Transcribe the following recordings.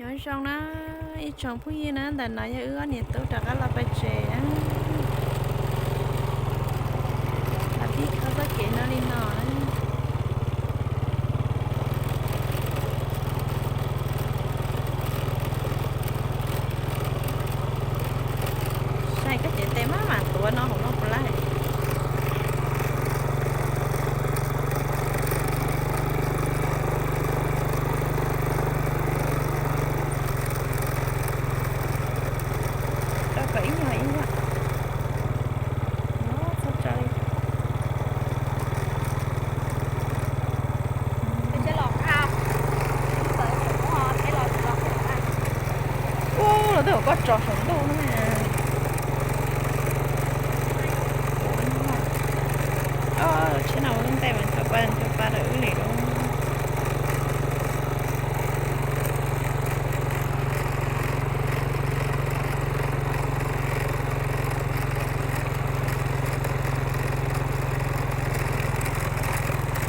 Nyob zoo na ib tsoom phooj ywg na, ntawm no yog wb ob niam tub rov qab los pem tsev na. Los pib kho txoj kev no li no. Saib koj cev tes maj mam tuav no hauv no puas laij. Rau kom ib nyuag ib yam. Txhob tso li. Ua, lawv twb kom koj tso saum ntuj no. Tsheb no ua ntej mas ncho pa ncho pa rau wb li lauj.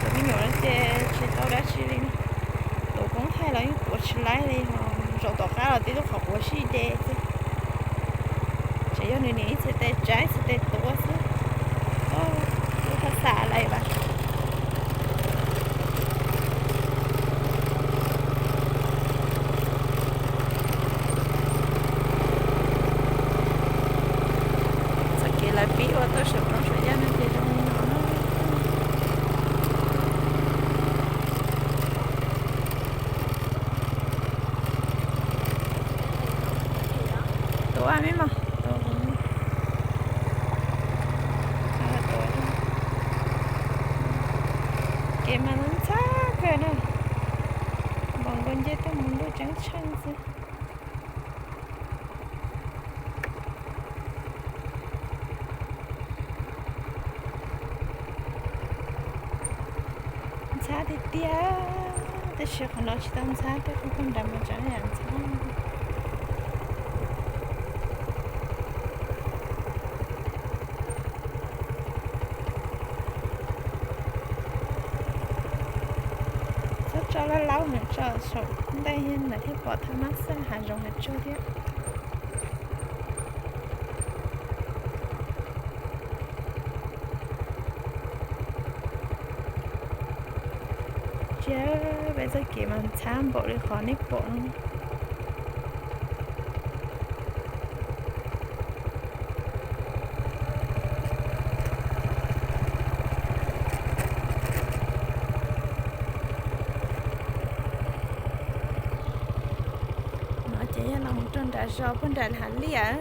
Tus me nyuam no ces tsis tau dab tsi li. Tuav koob thaij los yeej tuav tsis laib li, zaum tom qab los tib lub qhov quav sib de xwb. Tseem yog nws niam ib txhais tes tsav ib txhais tes tuav xwb. Lub thaj xam lawm vas. Txoj kev lawv pib ua tuaj saum roob saum yaj no ces zoo li no. Tuav me mog, tuav. Kev mas ntxhab kawg na, npaum nkaus nce tuaj mus ntuj ceeb tsheej xwb. Ntxhab tiag tiag, tab sis qhov no tsis tau ntxhab, tej qhov nrad mas tseem yam ntxhab. Txhob tso laub laub, tso saum ntej lawm thiaj pom thaj mab xaj hav zoov hav tsuag thiab. Tsiab, peb txoj kev mas ntxhab npaum li qhov nej pom no. No ces yog los mus rau nram zos puag nram hav liaj.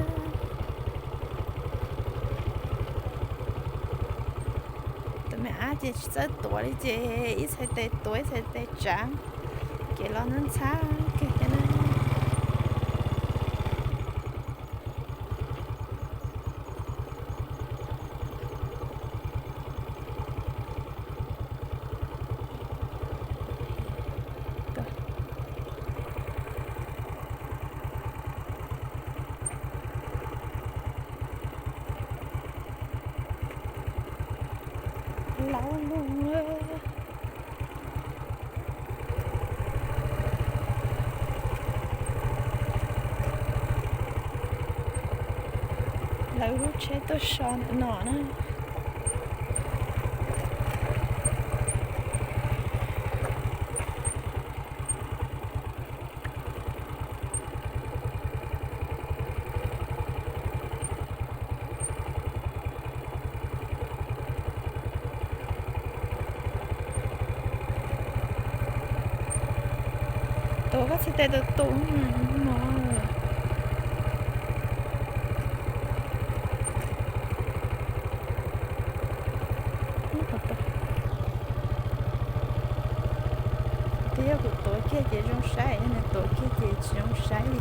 Tus me ab ces tsis txawj tuav li ces ib txhais tes tuav ib txhais tes tsav, kev los ntxhab kawg thiab na. Laub lug. Lawv lub tsheb tuaj so ntawm no na. Tuav koj txhais tes tus tus no. Twb yog kuv tuav kiag ces zoo saib, yog nws tuav kiag ces tsis zoo saib li.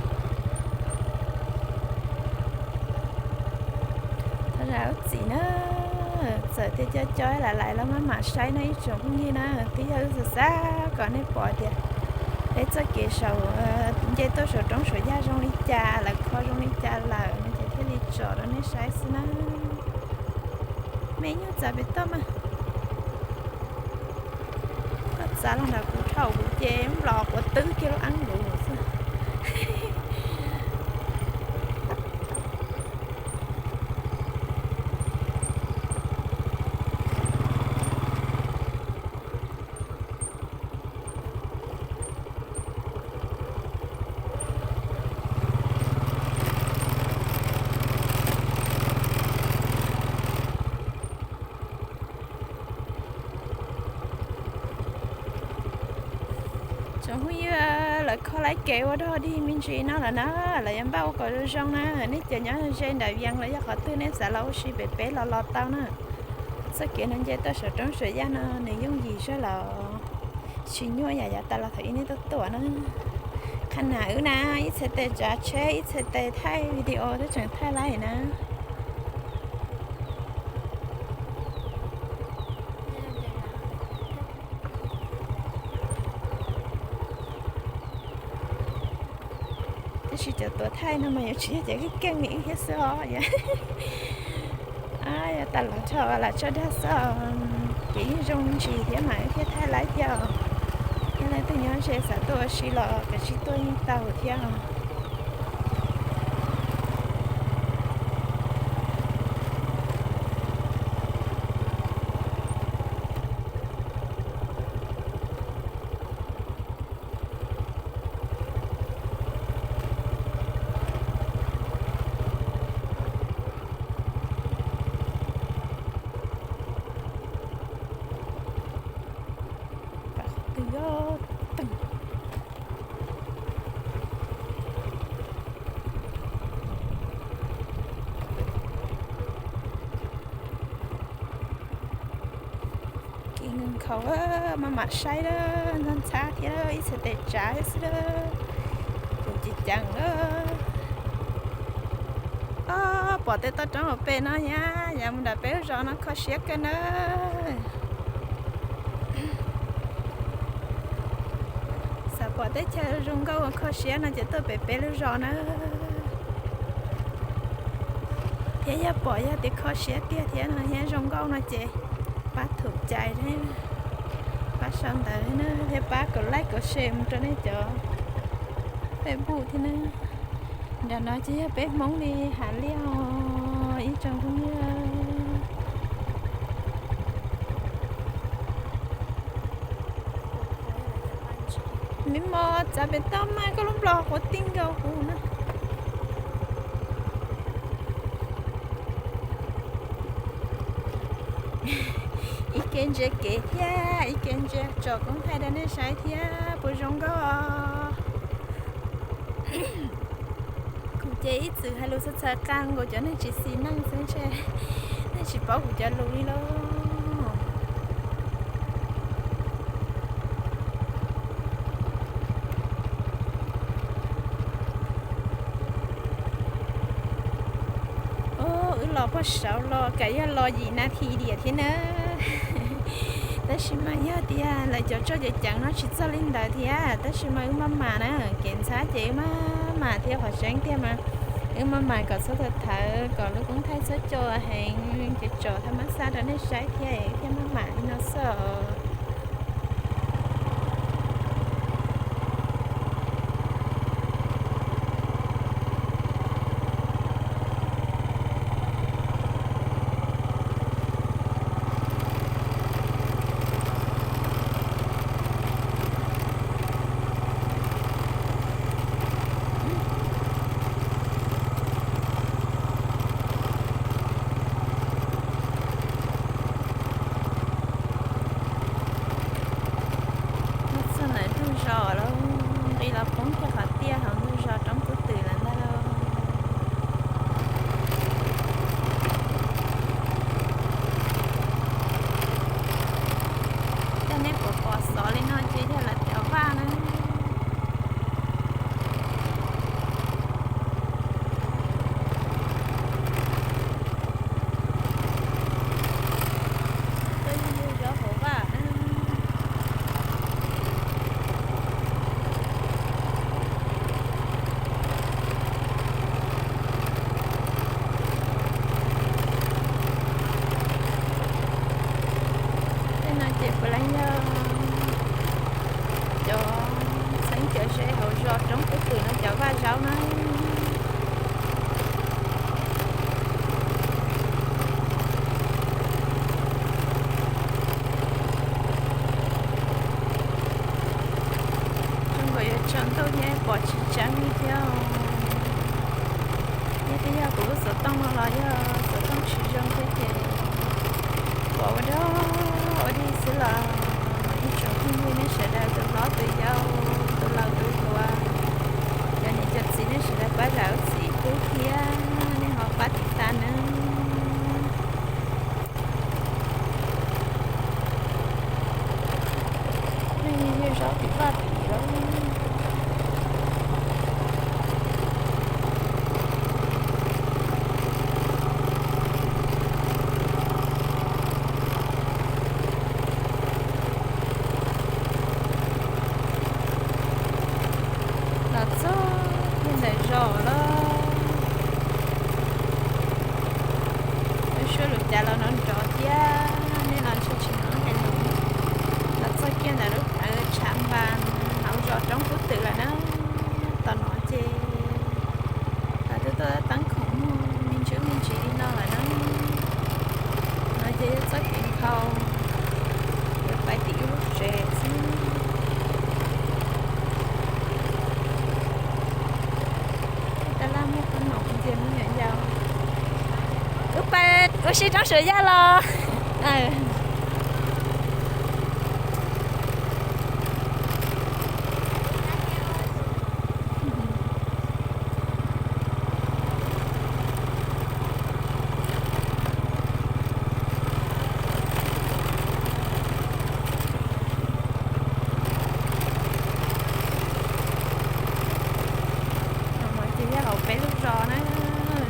Thov zam lub txim na, txawm tias co co lawm lawm los maj mam saib no ib tsoom phooj ywg na, twb yog wb xav xav kom nej pom tias peb txoj kev saum, nce tuaj saum roob saum yaj zoo li cas, lawv kho zoo li cas lawm no ces thiaj li tso rau nej saib xwb na. Me nyuj txav pem toj mas, koj txav los nram kuv dhau kuv ces nplos quav twb kiag lub eeb nkuv xwb. Lawv kho lawv kev ua dog dig me ntsis no lawm na, lawv yuav npaj ua kom zoo zoo na. Nej cov nyob ze nram Vias los yog qhov twg nej xav los ua si pem peb los los tau na. Txoj kev no nce tuaj saum roob saum yaj no nws yooj yim zog los tsis nyuaj yam yav tas los thaum ub nej tuaj tuaj na. Qhab nas wb na, ib txhais tes tsav tsheb, ib txhais tes thaij video twb tseem thaij laib na. Tab sis cov tuav thaij no mas yuav tsis yog cov keej keej li wb thiab xwb os. Yog tas los dhau los tso dag xwb, ces yeej zoo ntsis thiab mas wb thiaj thaij laib thiab os. Yog leej twg nyob ze xav tuaj ua si los kav tsij tuaj yeej tau thiab os. Pam qhov twg os? Kev nkhaus maj mam saib lawm, ntxhab ntxhab thiab ib txhais tes tsav thiab xwb lawm. Ces ceev lawm. Ob, pom tej toj roob hauv pes no thiab, yav mus nram peb lub zos no kho siab kawg nawb. Xav pom teb chaws zoo nkauj kho siab no ces tuaj pem peb lub zos na. Thiab yog pom yog tias kho siab tiag thiab no thiab zoo nkauj no ces pab thum cai thiab, pab sau ntawv na, thiab pab kaum like kaum share mus rau nej cov Facebook thiab na. Nram no ces yog peb Hmoob li Hav Liaj os ib tsoom phooj ywg. Me mos, txav pem toj mas koj lub nplog quav tij nkaus kuv na. Ib ke ntsia kev thiab ib ke ntsia tsom koob thaij rau nej saib thiab puas zoo nkauj os. Kuv ces ib txwm hais lus txhawv txhawv qab nkaus cov neeg tsis xis neej xwb ntshe nej tsis paub kuv cov lus li lauj. Wb los puag saud los kav yog los yim nas this diam thiab na. Tab sis mas yog tias lawv cov tso ceev ceev no tsis txog li ntawd thiab, tab sis mas wb maj mam na, kev ntxhab ces wb maj mam thiab qhov tseeb tiag mas wb maj mam kom txhob thawv thawv kom lub koob thaij txhob co heev ces tsom thaj mab xaj rau nej saib thiab wb thiaj maj mam li no xwb os. Txog ntawm ntug zos lawm, nqis los poob kiag qhov tiaj hauv ntug zos roob kub twm lawm ntag lauj. Tej nej puas pom xov li no ces yog lawv cov vaj na. Tej yug zov hauv vaj na. Tej no ces puav leej yog cov txheeb cov ze hauv zos roob kub twm no cov vaj zaub na. Zoo nkaus yuav tsaus ntuj thiab pom tsis tseeb li thiab. Yog twb yog kuv lub xov tooj no los yog xov tooj tsis zoo thiab ces pom ua dog ua dig xwb los ib tsoom phooj ywg nej sawv daws tus hlob tus yau, tus laus tus hluas, Los txog kiag ntawm zos lawm. Suab lus cas los nrov nrov thiab, nej los ntshe tsis hnov hais lus. Los txog kiag ntawm lub plawv tshav npas hauv zos Roob Kub Twm lawm na. Tom no ces twb tuaj teeb khoom muag me ntsis me ntsis li no lawm na. No ces yog txoj kev nkhaus, yuav pais tim ib lub tsev xwb. Tab laj muaj qhob noom ntxias me nyuam yaus. Wb pais ua si Roob Suav Yaj los. Ces yog hauv peb lub zos na,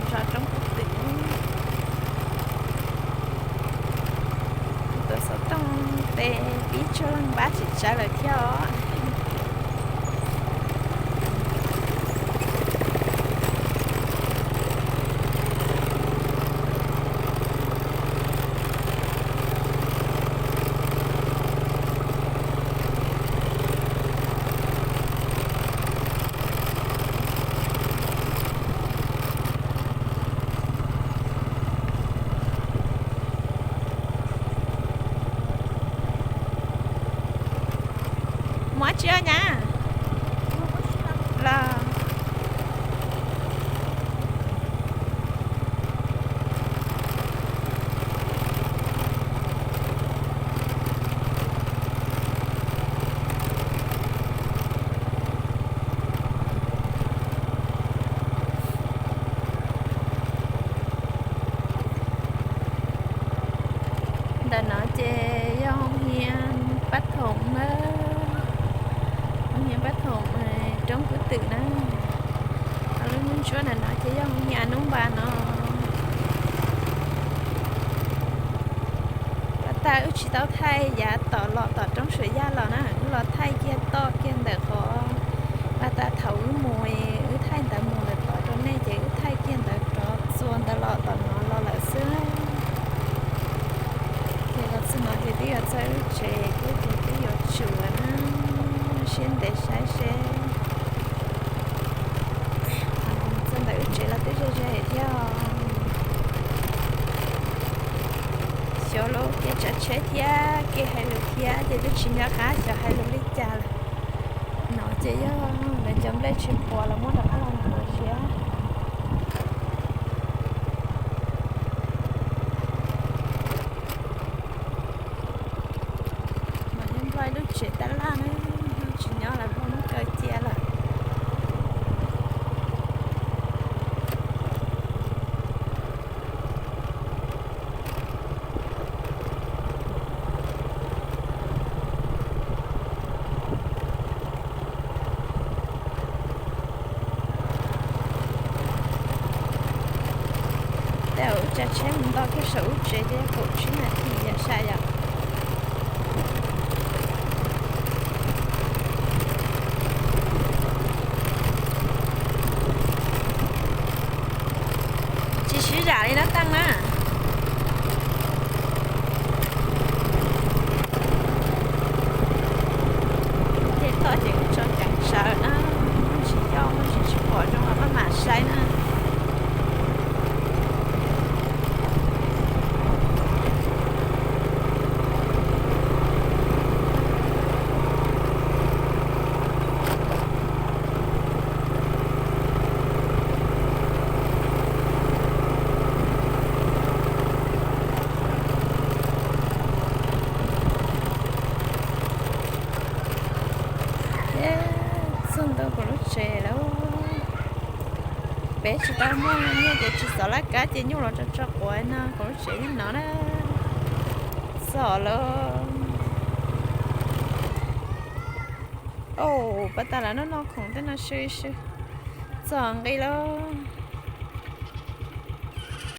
zos Roob Kub Twm. Tuav xov tooj tes pib tsuag leej npab tsis tsawv lawm thiab os. Mus dab tsi os nyab? Los. Ntawm no ces yog hoo hia pab thoom na, hoo hia pab thoom Roob Kub Twm na. Lub ntsuab ntawm no ces yog hoo hia Nub Npas no. Pas tas wb tsis tau thaij yav tom los tom Roob Suav Yaj los na, wb los thaij kiag toj kiag ntawm qhov pas tas thaum wb mus, wb thaij ntawd mus lawm tod rau nej ces wb thaij kiag ntawd rov txua ntawd los tom no los lawm xwb. Ces los txog no ces twb yuav txog wb tsev thiab ces twb yuav tsum lawm na, siab ntev saib seb. Txog ntawm wb tsev los twb ze ze thiab os. Xyov lub kev tsav tsheb thiab kev hais lus thiab ces twb tsis nco qab xyov hais lus li cas lawm. No ces yog lawv cov nplej tsis puas los muab rov qab los ntuav siab. Mas yog Nplog ib lub tsev tab laj na, tsis nyob lawm, Nplog muab kaw cia lawm. Tej zaum wb tsav tsheb mus nto kiag saum wb tsev ces kaum tsib nas this yam sai yom. Tsis sib zam li na Teej na. Ces toj ces wb tso ceev tsawv na, tsis yoj tsis tsis pom zoo los maj mam saib na. Txog ntua kuv lub tsev lawm. Peb tsis tau muaj nyiaj ces tsis xov laj kab ces nyuj los tso tso quav no, kuv lub tsev yeej no na. Txog lawm. Au, pas tas lawv noj noj khoom tej no sw sw. Txog nqi lawm.